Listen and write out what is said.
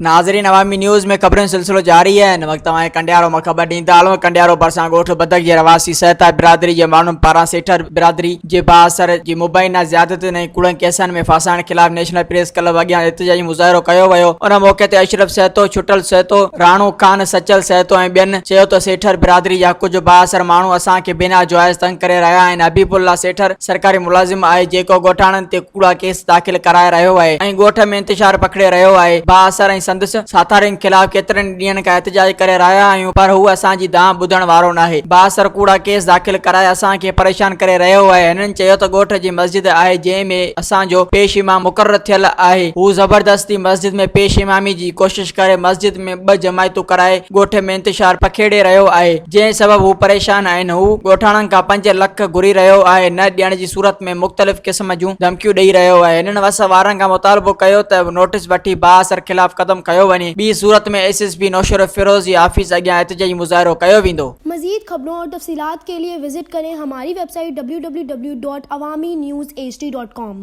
ناظرين عوامي نيوز ۾ خبرن جو سلسلو جاري آهي هن وقت توهان کي ڪنڊيارو مان خبر ڏيندا هلون ڪنڊيارو ڀرسان ڳوٺ بدڪ جي رهواسي سهتا برادري جي ماڻهن پاران سيٺر برادري جي بااثر جي مبينا زيادتين ۽ ڪوڙن ڪيسن ۾ ڦاسائڻ خلاف نيشنل پريس ڪلب اڳيان احتجاجي مظاهرو ڪيو ويو ان موقعي تي اشرف سهتو، ڇٽل سهتو، راڻو خان، سچل سهتو ۽ ٻين چيو ته سيٺر برادري جا ڪجهه بااثر ماڻهو اسان کي بنا جواز تنگ ڪري رهيا آهن حبيب الله سيٺر سرڪاري ملازم آهي جيڪو ڳوٺاڻن تي ڪوڙا ڪيس داخل ڪرائي رهيو آهي ۽ ڳوٺ ۾ انتشار پکڙي رهيو آهي، بااثر ۽ سندس ساٿارين خلاف ڪيترن ڏينهن کان احتجاج ڪري رهيا آهيون پر هو اسان جي دانهن ٻڌڻ وارو ناهي، بااثر ڪوڙا ڪيس داخل ڪرائي اسان کي پريشان ڪري رهيو آهي، هنن چيو ته ڳوٺ جي مسجد آهي جنهن ۾ اسان جو پيش امام مقرر ٿيل آهي، هو زبردستي مسجد ۾ پيش امامي جي ڪوشش ڪري مسجد ۾ ٻه جماعتون ڪرائي ڳوٺ ۾ انتشار پکيڙي رهيو آهي، جنهن سبب هو پريشان آهن، هو ڳوٺاڻن کان پنج لک گهري رهيو آهي نه ڏيڻ جي صورت ۾ مختلف قسم جون ڌمڪيون ڏئي رهيو آهي، هنن وس وارن کان مطالبو ڪيو ته نوٽيس وٺي بااثر خلاف قدم کنيو وڃي، ٻي صورت ۾ ايس ايس پي نوشهروفيروز جي آفيس اڳيان احتجاجي مظاهرو ڪيو ويندو. مزيد خبرون اور تفصيلات ڪي لئي وزٽ ڪرين ھماري web site www.awamiNewsHD.com.